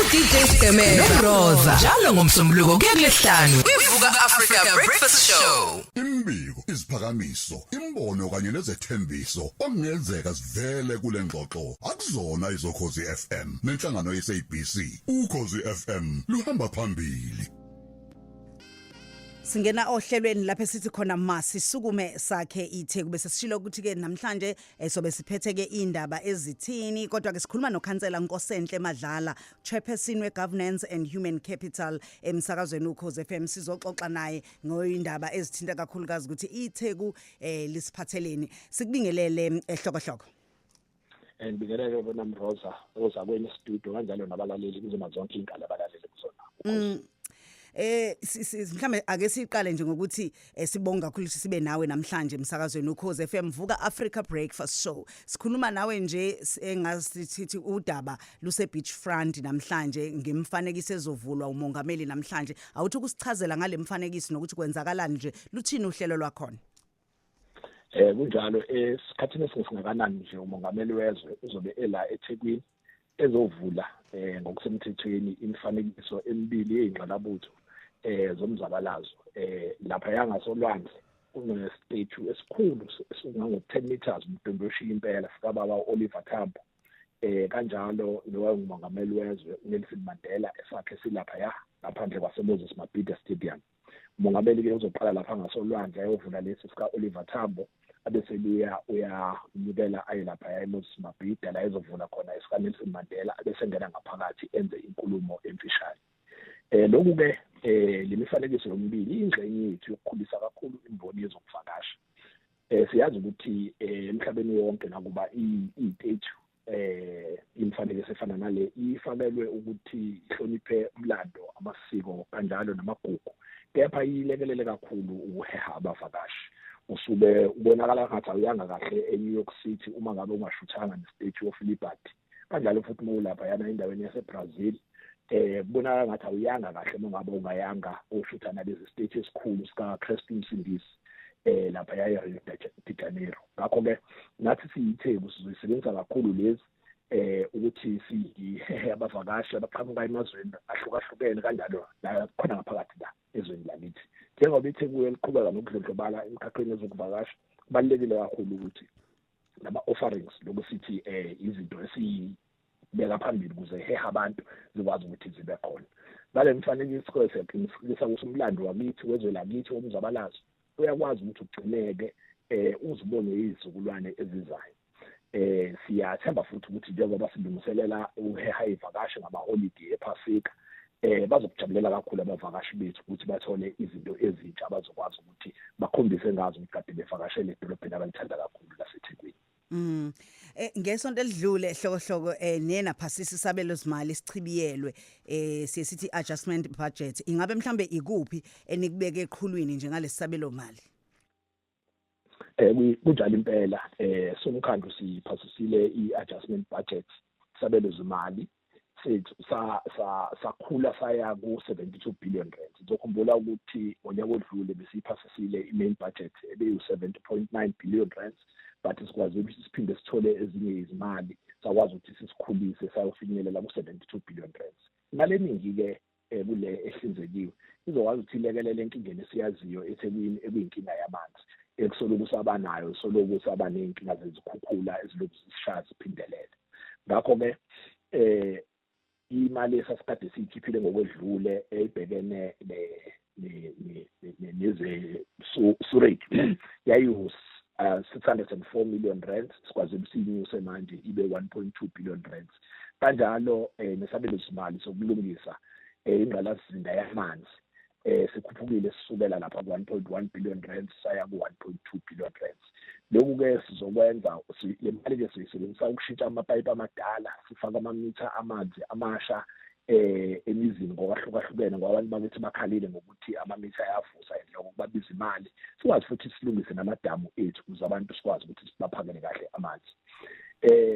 No DJ Stemela Rosa njalo ngoMsombuluko kuya kulesihlanu kwivuka Africa Breakfast Show. Imbiko, iziphakamiso, imbono kanye nezethembiso okungenzeka sivele kule ngxoxo akuzona izokhozi FM nenhlangano yeSABC. Ukhozi FM luhamba phambili. Singena ohlelweni lapho esithi khona masisukume sakhe iTheku. Bese sishilo ukuthi ke namhlanje sobe siphethe ke indaba ezithini, kodwa ke sikhuluma nokhansela Nkosenhle Madlala, chairperson we Governance and Human Capital emsakazweni Ukhozi FM. Sizoxoxa naye ngoyindaba ezithinta kakhulukazi ukuthi iTheku lisiphatheleni. Sikubingelele, ehlokohloko. Ngibingelele bona Mroza, oza kweni studio, kanjalo nabalaleli kuzona zonke inkala abalaleli kuzona. Mhlambe ake siqale nje ngokuthi sibonga kakhulu ukuthi sibe nawe namhlanje emsakazweni Ukhozi FM, Vuka Africa Breakfast Show. Sikhuluma nawe nje engasithi udaba luse beach front namhlanje ngemfanekiso ezovulwa umongameli namhlanje. Awuthi ukusichazela ngale mfanekiso nokuthi kwenzakalani nje, luthini uhlelo lwakhona? Kunjalo, esikhathini esingakanani nje umongameli wezwe uzobe ela eThekwini ezovula ngokusemthethweni imifanekiso emibili yezingqalabutho zomzabalazo. Lapha yangasolwandle kune statue esikhulu esingango 10 meters umdondoshiya impela sikababa Oliver Tambo, kanjalo nowayengumongameli wezwe uNelson Mandela, esakhe silapha ya ngaphandle kwase Moses Mabhida Stadium. Umongameli ke uzoqala lapha ngasolwandle ayovula lesi sika Oliver Tambo, abesebuya uyanyukela aye lapha eMoses Mabhida la ezovula khona esika Nelson Mandela, abesengena ngaphakathi enze inkulumo emfishane. Lokhu ke lemifanekiso yomibili ingxenye yethu yokukhulisa kakhulu imboni yezokuvakasha. Siyazi ukuthi emhlabeni wonke nakuba izitethu imifanekiso efana nale ifakelwe ukuthi ihloniphe umlando, amasiko kanjalo namagugu, kepha ilekelele kakhulu ukuheha abavakashi. Usube ubonakala ngathi awuyanga kahle eNew York City uma ngabe ungashuthanga ne-Statue of Liberty. Kanjalo futhi uma ulapha yana endaweni yaseBrazil, kubonakala ngathi awuyanga kahle uma ngabe ungayanga oshutha nalezi statue esikhulu sika Kristu Msindisi lapha yaye Rio de Janeiro. Ngakho ke nathi siyiTheku sizoyisebenzisa kakhulu lezi ukuthi sihehe abavakashi abaqhamuka emazweni ahlukahlukene, kanjalo la khona ngaphakathi la ezweni lakithi. Njengoba iTheku liqhubeka nokudlondlobala emkhakheni wezokuvakasha, kubalulekile kakhulu ukuthi nama offerings lokhu sithi izinto esibeka phambili ukuze heha abantu zikwazi ukuthi zibe khona. Ngale mfanekiso siyaqinisekisa ukuthi umlando wakithi, wezwe lakithi womzabalazo, uyakwazi ukuthi ugcineke, uzibone izizukulwane ezizayo. Siyathemba futhi ukuthi njengoba silungiselela ukuheha ivakashi ngamaholidi ePhasika, bazokujabulela kakhulu abavakashi bethu ukuthi bathole izinto ezintsha abazokwazi ukuthi bakhombise ngazo ukuthi kade bevakashele edolobheni abalithanda kakhulu laseThekwini. Ngesonto elidlule, hlokohloko, nena phasisa isabelo simali sichibiyelwe, siye sithi adjustment budget. Ingabe mhlambe ikuphi enikubeke eqhulwini njengalesabelo mali? Kunjalo impela, somkhandlu siphasisile i-adjustment budget, sabelo zimali sethu sa sakhula saya ku 72 billion rand. Sizokhumbula ukuthi ngonyaka odlule besiyiphasisile i-main budget ebeyu 70.9 billion rand, but sikwazi ukuthi siphinde sithole ezinye izimali, sakwazi ukuthi sisikhulise sayofinyelela ku 72 billion rand. Imali eningi ke kule ehlinzekiwe izokwazi ukuthi ilekelele enkingeni esiyaziyo eThekwini, ekuyinkinga yamanzi ekusoloku sabanayo, soloku saba ney'nkinga zezikhukhula ezilokhu zisishaya ziphindelele. Ngakho-ke imali esasikade siyikhiphile ngokwedlule ebhekene neze sewerage yayiwu 604 million rand, sikwazi ukusinyuse manje ibe 1.2 billion rand. Kanjalo nesabelo simali sokulungisa ingqalasizinda yamanzi sikhuphukile sisukela lapha ku-1.1 billion rand saya ku-1.2 billion rand. Lokhu ke sizokwenza, le mali ke siyisebenzisa ukushintsha amapayipi amadala, sifake amamitha amanzi amasha emizini ngokwahlukahlukene, ngoba abantu bakithi bakhalile ngokuthi amamitha ayavuza and lokho kubabiza imali. Sikwazi futhi silungise namadamu ethu ukuze abantu sikwazi ukuthi sibaphakele kahle amanzi.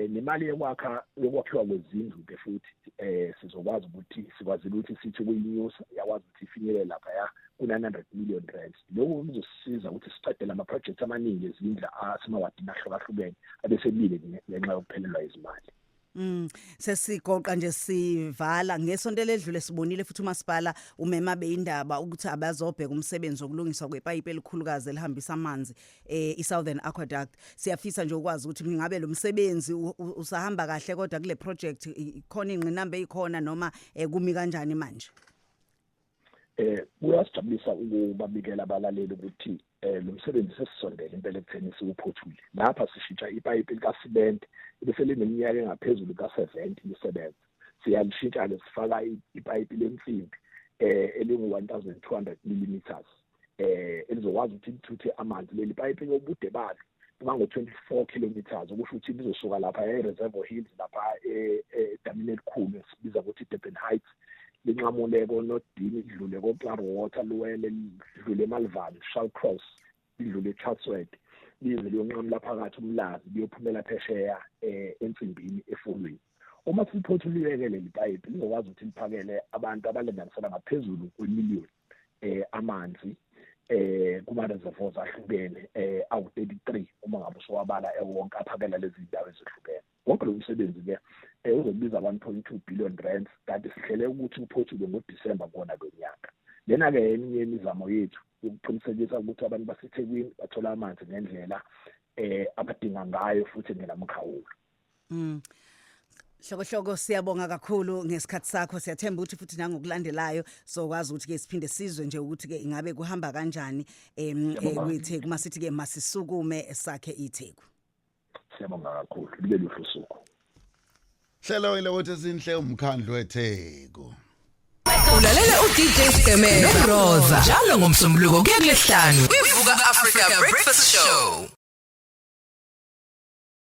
Nemali yokwakhiwa kwezindlu ke futhi sizokwazi ukuthi sikwazile ukuthi sithi ukuyinyusa, yakwazi ukuthi ifinyelele laphaya ku-900 million rand. Lokhu kuzosisiza ukuthi siqedele ama-projects amaningi ezindlu asemawadini ahlukahlukene abesemile ngenxa yokuphelelwa izimali. Sesigoqa nje sivala ngesonto eledlule sibonile futhi umasipala umema beindaba ukuthi abazobheka umsebenzi wokulungiswa kwepayipi elikhulukazi elihambisa amanzi iSouthern Aqueduct. Siyafisa nje ukwazi ukuthi ngabe lo msebenzi usahamba kahle, kodwa kule project ikhona ingqinamba eyikhona noma kumi kanjani manje? Kuyasijabulisa ukubabikela abalaleli ukuthi lo msebenzi sesisondele impela ekutheni siwuphothule. Lapha sishintsha ipayipi likasimende bese lineminyaka engaphezulu ka-70 lisebenza. Siyalishintsha-ke, sifaka ipayipi lensimbi elingu-1200 millimeters elizokwazi ukuthi lithuthe amanzi. Leli payipi ubude balo bungango-24 kilometers, okusho ukuthi lizosuka lapha e-Reservoir Hills, lapha edamini elikhulu esibiza ukuthi i-Durban Heights, linqamule koNorthdene, lidlule ko-Klaarwater, luwele lidlule eMalvern, Shallcross, lidlule eChatsworth, lize liyonqamula phakathi uMlazi, liyophumela phesheya eNsimbini, eFolweni. Uma siliphothulile-ke leli payipi, lizokwazi ukuthi liphakele abantu abalinganisela ngaphezulu kwemiliyoni amanzi kuma reservoirs ahlukene awu-33 uma ngabe usuwabala ewonke, aphakela lezi ndawo ezihlukene. Wonke lo msebenzi ke uzobiza R1.2 billion, kanti sihlele ukuthi uphothulwe ngoDisemba kona lo nyaka. Lena-ke eminye imizamo yethu yokuqinisekisa ukuthi abantu baseThekwini bathola amanzi ngendlela abadinga ngayo futhi engenamkhawulo. Hlokohloko, siyabonga kakhulu ngesikhathi sakho. Siyathemba ukuthi futhi nangokulandelayo sokwazi ukuthi ke siphinde sizwe nje ukuthi ke ingabe kuhamba kanjani Siyabonga. kwiTheku, masithi ke masisukume sakhe iTheku. Siyabonga kakhulu, libe luhle usuku. Hlelo ile ezinhle umkhandlu weTheku. Ulalela uDJ Sgqemeza noRoza njalo ngomsombuluko kuya kulesihlanu. Kwivuka Africa Breakfast Show.